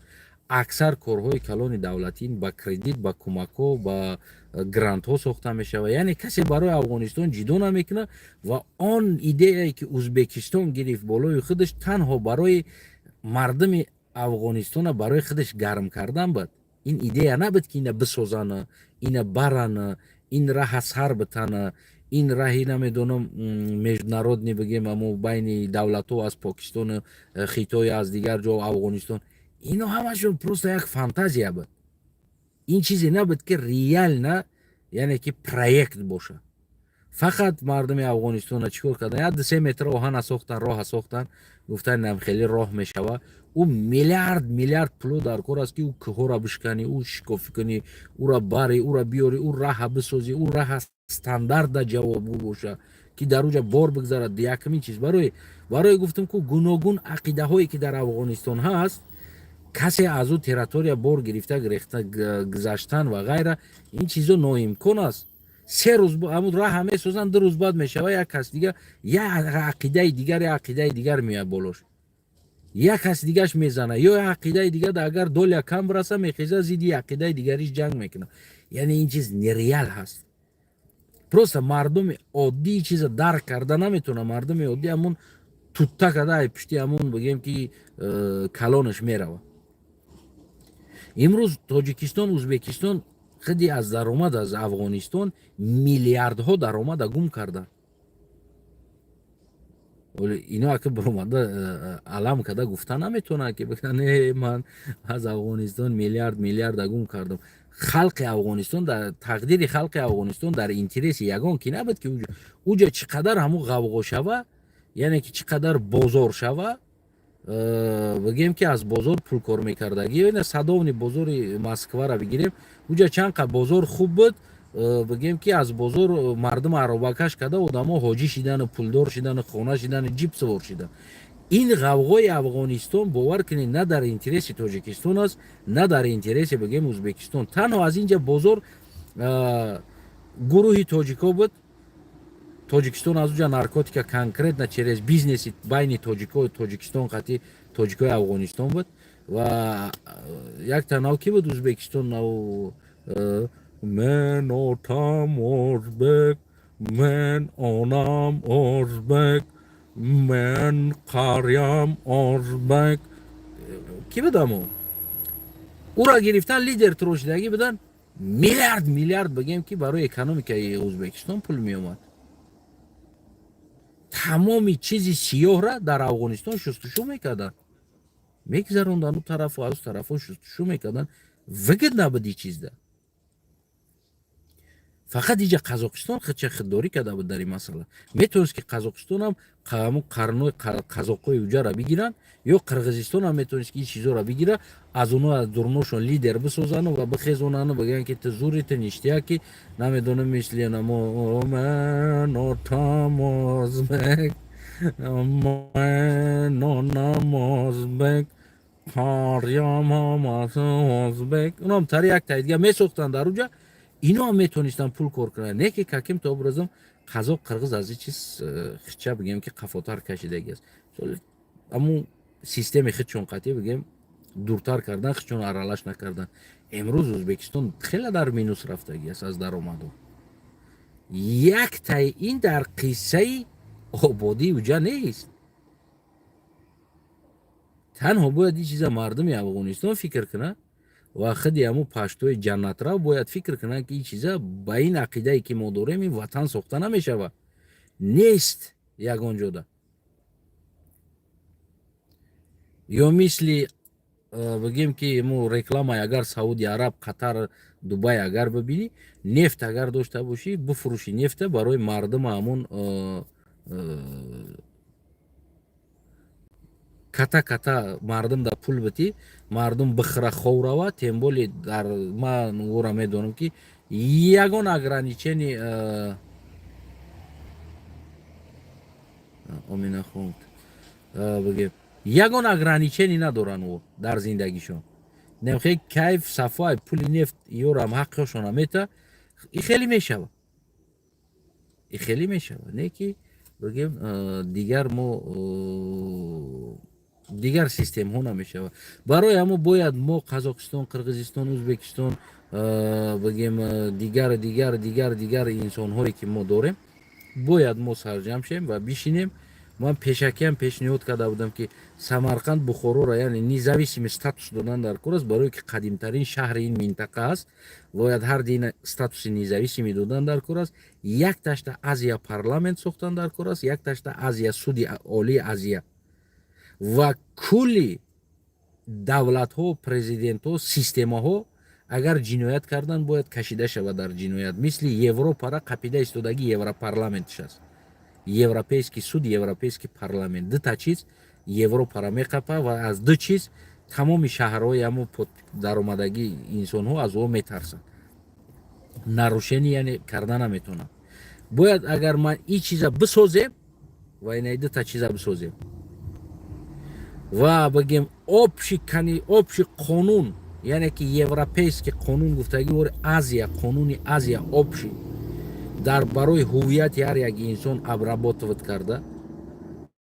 Аксар корҳои калони давлатӣ ба кредит, ба кӯмакҳо, ба грантҳо сохта мешавад. Яъне касе барои Афғонистон ҷидо намекунад. Ва он идеяе ки Узбекистон гирифт болои худаш, танҳо барои мардуми Афғонистона барои худаш гарм кардан буд. Ин идея набуд, ки ина бисозана, ина барана, ин раҳа сар битана, ин раҳи, намедонам, международный, бигем, амо байни давлатҳо аз Покистону Хитой, аз дигар ҷо Афғонистон. Ино ҳамашон просто як фантазия буд. Ин чизе набуд, ки реально, яъне ки проект боша. Фақат мардуми Афғонистона чӣ кор кардан? Як 2-3 метр оҳана сохтан, роҳа сохтан, гуфтан, нам хеле роҳ мешава. Ӯ миллиард миллиард пуло дар кор аст, ки ӯ кӯҳҳоро бишканӣ, ӯ шикофӣ кунӣ, ӯра барӣ, ӯра биёрӣ, ӯ раҳа бисозӣ, ӯ раҳа стандарта ҷавобгӯ боша, ки дар уҷа бор бигзарад. Якумин чиз барои гуфтам, ку гуногун ақидаҳое ки дар Афғонистон ҳаст, касе аз ӯ территория бор гирифта гузаштан ва ғайра, ин чизо ноимкон аст. 3 рӯз ҳамун раҳа месозанд, 2 рӯз баъд мешава, як кас дига, як ақидаи дигар, як ақидаи дигар меояд болош, як кас дигаш мезана ё як ақидаи дигар. Агар доля кам бираса, мехеза, зидди ақидаи дигариш ҷанг мекунад. Яъне ин чиз нереал ҳаст. Просто мардуми оддии чиза дарк карда наметавонад. Мардуми оддӣ ҳамун тутта карда, ай пушти ҳамун, бигем ки, калонаш меравад. Имрӯз Тоҷикистон, Узбекистон худи аз даромад аз Афғонистон миллиардҳо даромада гум карданд. Ино ака баромада алам карда гуфта наметавонад, ки не, ман аз Афғонистон миллиард миллиарда гум кардам. Халқи Афғонистон, дар тақдири халқи Афғонистон дар интереси ягон ки набуд, ки уҷа чӣ қадар ҳамун ғавғо шава, яъне ки чӣ қадар бозор шава, бигем ки аз бозор пул кор мекардагӣ. Ина Садовный бозори Москваро бигирем, уҷа чанд қа бозор хуб буд, бигем ки аз бозор мардум аробакаш карда, одамо ҳоҷӣ шидану, пулдор шидану, хона шидану, ҷип сувор шидан. Ин ғавғои Афғонистон, бовар кунед, на дар интереси Тоҷикистон аст, на дар интереси, бигем, Ӯзбекистон. Танҳо аз инҷа бозор гурӯҳи тоҷико буд. Тоҷикистон аз уҷа наркотика конкретно через бизнеси байни тоҷико Тоҷикистон қати тоҷикои Афғонистон буд. Ва як танав ки буд, Ӯзбекистон нав "Мен отам ӯзбек, мен онам ӯзбек, мен қариям ӯзбек" ки буд, амо ура гирифтан, лидер турошидагӣ будан. Миллиард миллиард, бигем, ки барои экономикаи Ӯзбекистон пул меомад. Тамоми чизи сиёҳра дар Афғонистон шустушу мекарданд, мегузаронданд. У тарафу аз тарафо шустушу мекарданд. Выгодно буд и чизда. Фақат иҷа Қазоқистон худша худдорӣ карда буд дар ин масъала. Метавонист, ки Қазоқистонам ҳамун қарнои қазоқҳои уҷара бигиранд, ё Қирғизистонам метавонист, ки ин чизоро бигира, аз оно, аз дурношон лидер бисозану ва бихезонану бигӯянд, ки ту зури, ту ништяки, намедонам, мисли намо "Мен отам ӯзбек, мен онам ӯзбек, қариям ҳамасы ӯзбек", унам тари як таи дига месохтанд дар уҷа. Ино ҳам метавонистанд пул кор кунанд. Не ки каким-то образом қазоқ, қирғиз аз ин чиз хича, бигем, ки қафотар кашидаги аст. Аммо системи худшон қатъӣ, бигем, дуртар кардан, худшон аралаш накардан. Имрӯз Ӯзбекистон хеле дар минус рафтагӣ аст аз даромаду. Яктаи ин дар қиссаи ободии уҷа нест. Танҳо бояд ин чиза мардуми Афғонистон фикр кунад ва худи ҳамун паштои ҷаннатрав бояд фикр кунанд, ки ин чиза ба ин ақидае, ки мо дорем, ин ватан сохта намешавад, нест ягон ҷода. Ё мисли, бигем, ки мо реклама, агар Сауди Араб, Қатар, Дубай агар бибинӣ, нефт агар дошта бошӣ, бифурӯши нефта барои мардума, ҳамун ката ката мардум да пул битӣ, мардум бихӯра, хов рава. Тем более дар ман ӯра медонам, ки ягон ограничение оминахон, бигем, ягон ограничение надоранд ӯ дар зиндагишон. Немхе кайф сафои пули нефт ёрам ҳаққашона мета. И хеле мешава, и хеле мешава. Не ки, бигем, дигар мо дигар системҳо намешавад. Барои ҳамо бояд мо Қазоқистон, Қирғизистон, Ӯзбекистон, бигем, дигар, дигар, дигар, дигар инсонҳое, ки мо дорем, бояд мо сарҷамъ шем ва бишинем. Ман пешакиам пешниҳод карда будам, ки Самарқанд, Бухороро, яъне независимый статус додан дар кор аст, барое ки қадимтарин шаҳри ин минтақа аст. Бояд ҳар дина статуси независимый додан дар кор аст. Як ташта Азия парламент сохтан дар кор аст, як ташта Азия суди олии Азия ва кулли давлатҳо, президентҳо, системаҳо агар ҷиноят карданд, бояд кашида шавад дар ҷиноят, мисли Европара қапида истодагӣ Европарламентш аст. Европейский суд, Европейский парламент, дута чиз Европара меқапа ва аз ду чиз тамоми шаҳрҳои ҳамо даромадагӣ инсонҳо аз о метарсанд, нарушение яъне карда наметавонанд. Бояд агар ман ин чиза бисозем ва инаи дута чиза бисозем ва, бигем, общий қонун, яъне ки европейский қонун гуфтагӣ вори Азия, қонуни Азия общий дар барои ҳуввияти ҳар як инсон обработать карда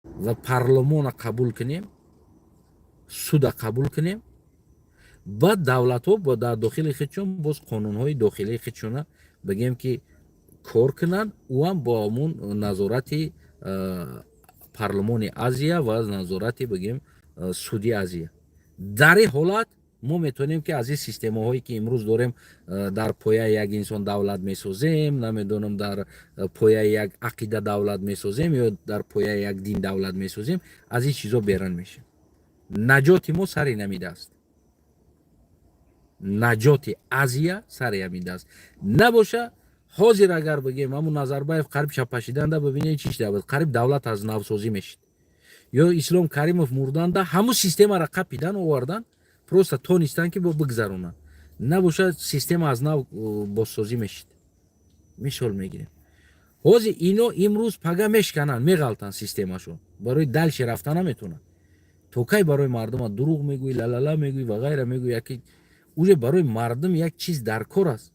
ва парлумона қабул кунем, суда қабул кунем, баъд давлатҳо бо дар дохили худшон боз қонунҳои дохилии худшона, бигем, ки кор кунанд, ӯам бо ҳамун назорати парлумони Азия ва назорати, бигем, суди Азия. Дар ин ҳолат мо метавонем, ки аз ин системаҳое, ки имрӯз дорем, дар пояи як инсон давлат месозем, намедонам, дар пояи як ақида давлат месозем ё дар пояи як дин давлат месозем, аз ин чизо берун мешем. Наҷоти мо сари намидааст, наҷоти Азия сари ҳамидааст. Набоша, ҳозир агар, бигем, ҳамун Назарбаев қариб чапашиданда, бибинед, чӣ шуда буд, қариб давлат аз навсозӣ мешид. Ё Ислом Каримов мурданда ҳамун системаро қапидан овардан, просто тонистанд, ки бо бигзаронанд. Набошад, система аз нав бозсозӣ мешид. Мисол мегирем, ҳозир ино имрӯз пага мешкананд, меғалтанд системашон. Барои дальше рафта наметавонад. То кай барои мардума дурӯғ мегӯӣ, лалала мегӯӣ ва ғайра мегӯӣ? Яки уже барои мардум як чиз дар кор аст,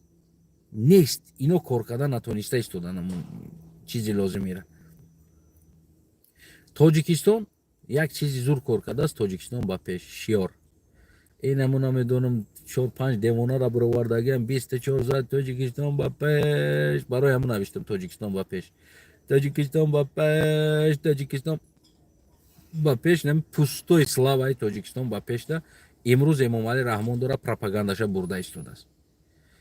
нест. Ино кор карда натониста истодан чизи лозимира. Тоҷикистон як чизи зур кор кардааст. «Тоҷикистон ба пеш» шиёр. Инаму намедонам, чор панҷ девонара бировардагиам, 24 соат «Тоҷикистон ба пеш». Барои ҳамун навиштам: «Тоҷикистон ба пеш, Тоҷикистон ба пеш, Тоҷикистон ба пеш». Нами пустой слова и «Тоҷикистон ба пешда» имрӯз Эмомалӣ Раҳмон дора, пропагандаша бурда истодааст.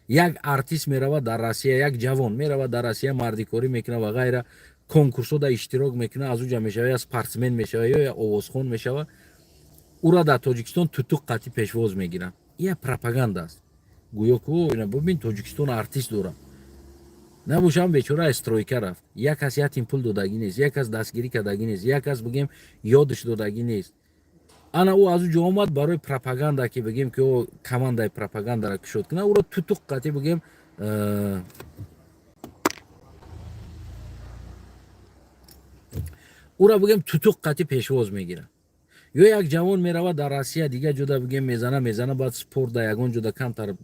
Як артист меравад дар Россия, як ҷавон меравад дар Россия, мардикорӣ мекунад ва ғайра, конкурсҳо иштирок мекунад, аз уҷа мешава я спортсмен мешава, ё я овозхон мешава. Ура дар Тоҷикистон тутуқ қатӣ пешвоз мегиранд. Ия пропаганда аст. Гӯё ку бибин, Тоҷикистон артист дорад. Набошам, бечора аз стройка рафт. Як кас ятим пул додагӣ нест, як кас дастгирӣ кардагӣ нест, як кас, бигем, ёдаш додагӣ нест. Ана ӯ аз ӯ ҷо омад, барои пропаганда, ки бигем, ки ӯ командаи пропагандаро кушод кунад, ӯро тутуқ қатӣ, бигем, ӯро, бигем, тутуқ қатӣ пешвоз мегирад. Ё як ҷавон меравад дар Россия, дигар ҷода, бигем, мезана, мезана, баъд спорт дар ягон ҷода камтар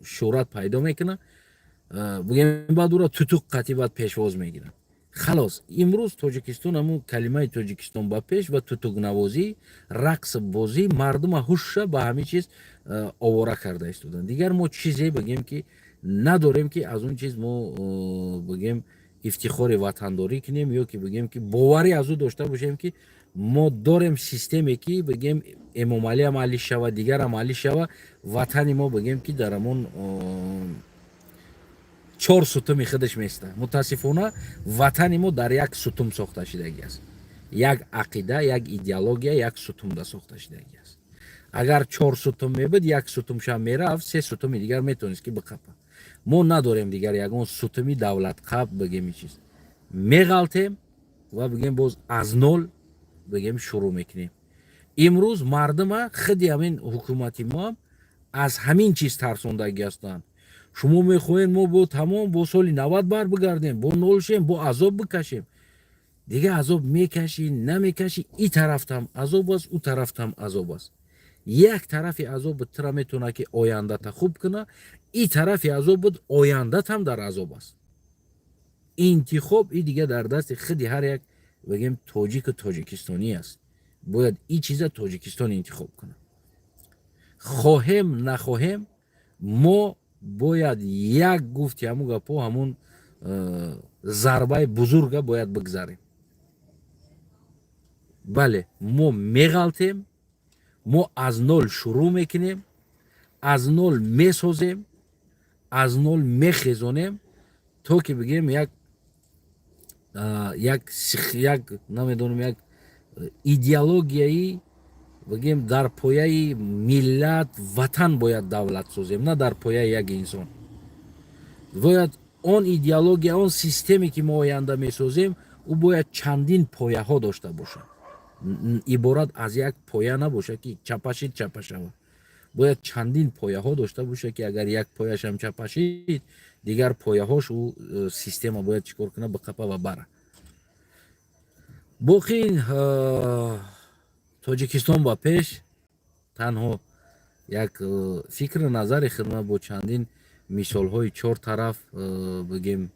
шӯҳрат пайдо мекунад, бигем, баъд ӯро тутуқ қатӣ баъд пешвоз мегирад. Халос, имрӯз Тоҷикистон ҳамун калимаи «Тоҷикистон ба пеш» ва тутуқнавозӣ, рақс бозӣ мардума ҳушша ба ҳамин чиз овора карда истоданд. Дигар мо чизе, бигем, ки надорем, ки аз он чиз мо, бигем, ифтихори ватандорӣ кунем ё ки, бигем, ки боварӣ аз ӯ дошта бошем, ки мо дорем системе, ки, бигем, Эмомалиам али шава, дигарам али шава, ватани мо, бигем, ки дар ҳамон чор сутуми худаш места. Мутаассифона, ватани мо дар як сутум сохта шудагӣ аст. Як ақида, як идеология, як сутумда сохта шудагӣ аст. Агар чор сутум мебуд, як сутумшам мерафт, се сутуми дигар метавонист, ки биқапа. Мо надорем дигар ягон сутуми давлатқаб, бигем, чиз. Меғалтем ва, бигем, боз аз нол, бигем, шурӯъ мекунем. Имрӯз мардума худи ҳамин ҳукумати моам аз ҳамин чиз тарсондагӣ ҳастанд. Шумо мехоҳед, мо бо тамом бо соли 90 бар бигардем, бо нол шем, бо азоб бикашем? Дига азоб мекашӣ, намекашӣ, и тарафтам азоб аст, ӯ тарафтам азоб аст. Як тарафи азоб тура метавонад, ки ояндата хуб куна, и тарафи азоб буд, ояндатам дар азоб аст. Интихоб и дига дар дасти худи ҳар як, бигем, тоҷику тоҷикистонӣ аст. Бояд и чиза Тоҷикистон интихоб кунад. Хоҳем, нахоҳем, мо бояд як гуфти ҳамун гапо, ҳамун зарбаи бузурга бояд бигзарем. Бале, мо меғалтем, мо аз нол шурӯъ мекунем, аз нол месозем, аз нол мехезонем, то ки, бигем, як намедонам, як идеологияи, бигем, дар пояи миллат, ватан бояд давлат созем, на дар пояи як инсон. Бояд он идеология, он системе, ки мо оянда месозем, ӯ бояд чандин пояҳо дошта бошад, иборат аз як поя набошад, ки чапашид, чапа шавад. Бояд чандин пояҳо дошта бошад, ки агар як пояшам чапашид, дигар пояҳош ӯ система бояд чӣ кор кунад? Биқапа ва бара. Боқӣ «Тоҷикистон ба пеш» танҳо як фикру назари хидмат бо чандин мисолҳои чор тараф, бигем,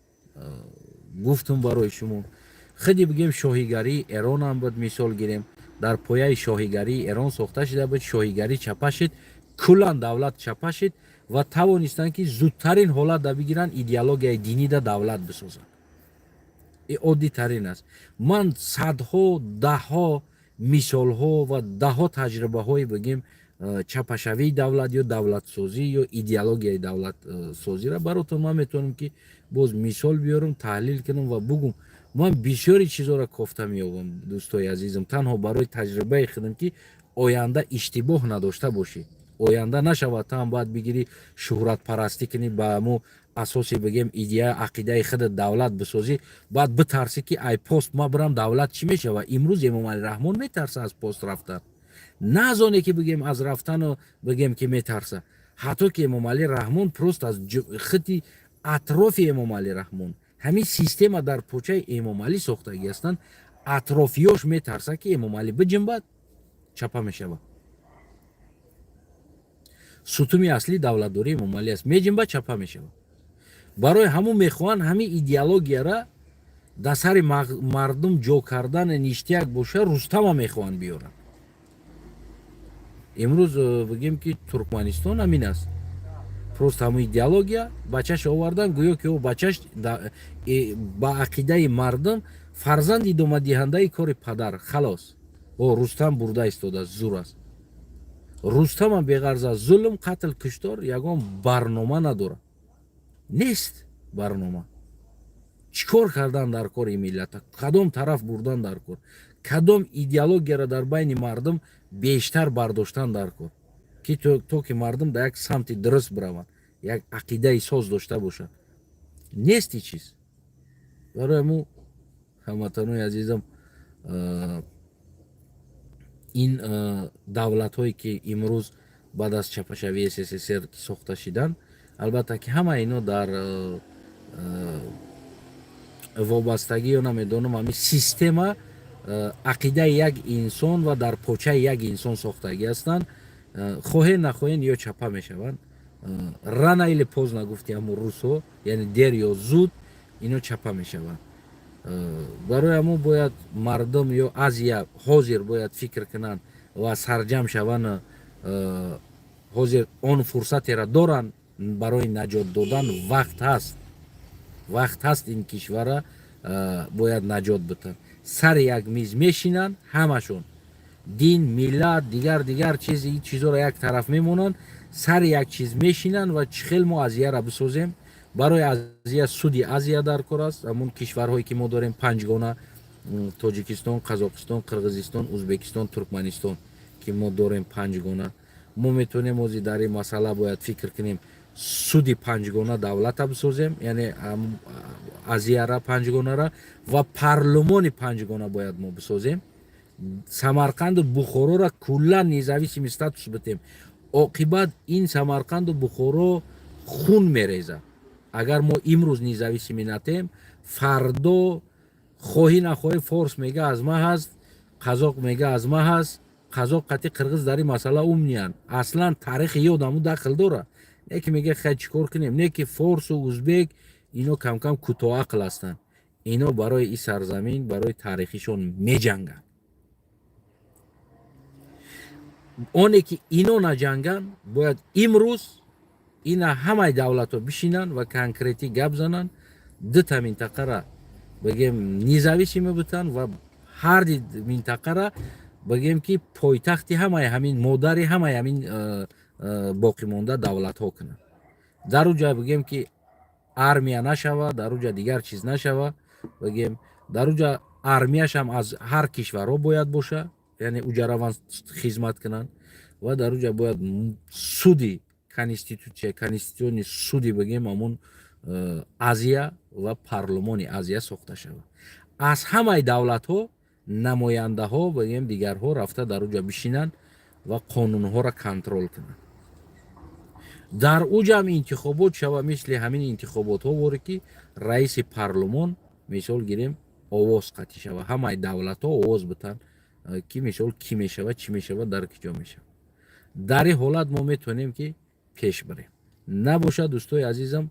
гуфтум барои шумо. Худи, бигем, шоҳигарии Эронам буд, мисол гирем, дар пояи шоҳигарии Эрон сохта шуда буд. Шоҳигарӣ чапа шид, куллан давлат чапа шид ва тавонистанд, ки зудтарин ҳолат да бигиранд, идеологияи динида давлат бисозанд. И оддитарин аст. Ман садҳо, даҳҳо мисолҳо ва даҳҳо таҷрибаҳои, бигем, чапашавии давлат ё давлатсозӣ ё идеологияи давлатсозиро баротон ман метавонам, ки боз мисол биёрам, таҳлил кунам ва бугум. Ман бисёри чизоро кофта меёбам, дӯстои азизам, танҳо барои таҷрибаи худам, ки оянда иштибоҳ надошта бошӣ, оянда нашавад таам бояд бигирӣ, шӯҳратпарастӣ кунӣ, ба ҳамо асоси, бигем, идея, ақидаи худат давлат бисозӣ, баъд битарсӣ, ки ай пост ма бирам, давлат чӣ мешавад. Имрӯз Эмомалӣ Раҳмон метарса аз пост рафтан, на аз оне ки, бигем, аз рафтану, бигем, ки метарса. Ҳатто ки Эмомалӣ Раҳмон просто аз худи атрофи Эмомалӣ Раҳмон ҳамин система дар почаи Эмомалӣ сохтагӣ ҳастанд. Атрофиёш метарсад, ки Эмомалӣ биҷунбад, чапа мешавад. Сутуни аслии давлатдории Эмомалӣ аст, меҷунбад, чапа мешавад. Барои ҳамун мехоҳанд ҳамин идеологияра дар сари мардум ҷо кардан. Ништяк боша, Рустама мехоҳанд биёранд. Имрӯз бигем, ки Туркманистон ҳамин аст, просто ҳамун идеология бачаш овардан, гӯё ки ӯ бачаш ба ақидаи мардум фарзанди идомадиҳандаи кори падар. Халос, о Рустам бурда истодааст, зур аст. Рустамам беғарз аз зулм, қатл, куштор ягон барнома надорад, нест барнома. Чӣ кор кардан дар кори миллата, кадом тараф бурдан дар кор, кадом идеологияро дар байни мардум бештар бардоштан дар кор, ки то ки мардум дар як самти дуруст бираванд, як ақидаи соз дошта бошанд, нест чиз. Барои мо, ҳамватанои азизам, ин давлатҳое, ки имрӯз баъд аз чапашавии СССР сохта шиданд, албатта, ки ҳама ино дар вобастагӣ ё намедонам, ҳамин система, ақидаи як инсон ва дар почаи як инсон сохтагӣ ҳастанд. Хоҳе нахоҳен, ё чапа мешаванд, рано или поздно, гуфти ҳамун русҳо, яъне дер ё зуд ино чапа мешаванд. Барои ҳамун бояд мардум ё Азия ҳозир бояд фикр кунанд ва сарҷам шаванд. Ҳозир он фурсатеро доранд барои наҷот додан. Вақт ҳаст, вақт ҳаст, ин кишвара бояд наҷот битанд. Сари як миз мешинанд ҳамашон, дин, миллат, дигар дигар чиз, чизоро як тараф мемонанд, сари як чиз мешинанд ва чӣ хел мо Азияра бисозем. Барои Азия суди Азия дар кор аст. Ҳамун кишварҳое, ки мо дорем панҷгона: Тоҷикистон, Қазоқистон, Қирғизистон, Узбекистон, Туркманистон, ки мо дорем панҷгона, мо метавонем ози дар ин масъала бояд фикр кунем, суди панҷгона давлата бисозем, яъне Азияра панҷгонара ва парлумони панҷгона бояд мо бисозем. Самарқанду Бухорора куллан независимый статус битем. Оқибат ин Самарқанду Бухоро хун мерезад. Агар мо имрӯз независимый натем, фардо хоҳӣ нахоҳӣ форс мега, аз ма ҳаст, қазоқ мега, аз ма ҳаст. Қазоқ қати қирғиз дар ин масъала умниянд, аслан таърихи ёдаму дахл дорад. Не ки мега, хай, чӣ кор кунем? Не ки форсу узбек ино камкам кӯтоҳақл ҳастанд, ино барои и сарзамин, барои таърихишон меҷанганд. Оне ки ино наҷанганд, бояд имрӯз ина ҳамаи давлатҳо бишинанд ва конкретӣ гап зананд, дута минтақара бигем независимый бутанд ва ҳарди минтақара бигем, ки пойтахти ҳамаи ҳамин, модари ҳамаи ҳамин боқимонда давлатҳо кунанд. Дар уҷа бигем, ки армия нашава, дар уҷа дигар чиз нашава, бигем, дар уҷа армияшам аз ҳар кишварҳо бояд боша, яъне уҷа раванд, хизмат кунанд ва дар уҷа бояд суди конститутсия, конституционный суди, бигем, ҳамун Азия ва парлумони Азия сохта шавад. Аз ҳамаи давлатҳо намояндаҳо, бигем, дигарҳо рафта дар уҷа бишинанд ва қонунҳоро контрол кунанд. Дар уҷам интихобот шава, мисли ҳамин интихоботҳо воре, ки раиси парлумон, мисол гирем, овоз қатъӣ шава, ҳамаи давлатҳо овоз битанд, ки мисол кӣ мешава, чӣ мешава, дар киҷо мешава. Дар ин ҳолат мо метавонем, ки пеш барем. Набошад, дӯстои азизам,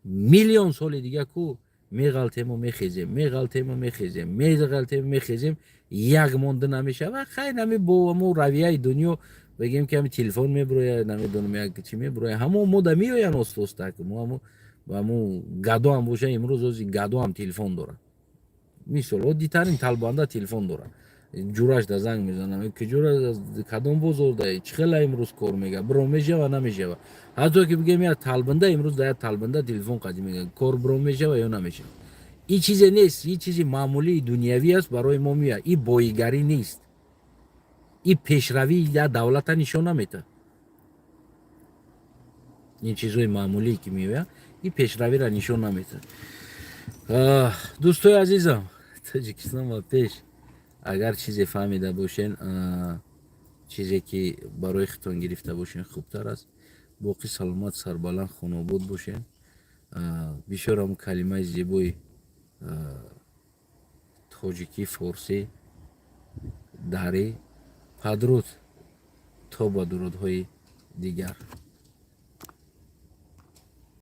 миллион соли дига ку меғалтему мехезем, меғалтему мехезем, меғалтему мехезем, як монда намешава. Хайр, нами бо ҳамо равияи дунё, бигем, ки ҳами телефон мебирояд, намедонам, як чӣ мебирояд, ҳамо мода меоянд оста оста. Мо ҳамо гадоам боша, имрӯз ози гадоам телефон дорад, мисол, оддитарин талбанда телефон дорад, ҷураш да занг мезанам: «Киҷура, кадом бозор да, чӣ хела имрӯз кор?» Мега, биро мешава, намешава. Ҳатто ки бигем, як талбанда имрӯз да як талбанда телефон қади мега, кор биро мешава ё намешава. Ин чизе нест, ин чизи маъмулии дунявӣ аст, барои мо меояд. Ин боигарӣ нест, ин пешравии як давлата нишон наметаҳад. Ин чизҳои маъмулие, ки меояд, ин пешравиро нишон наметаҳад. Дӯстои азизам, Тоҷикистон ба пеш! Агар чизе фаҳмида бошен, чизе ки барои худтон гирифта бошен, хубтар аст. Боқӣ саломат, сарбаланд, хонобод бошен. Бисёр ҳамн калимаи зебои Тоҷикӣ, форсӣ, дарӣ. Падруд, то ба дурудҳои дигар.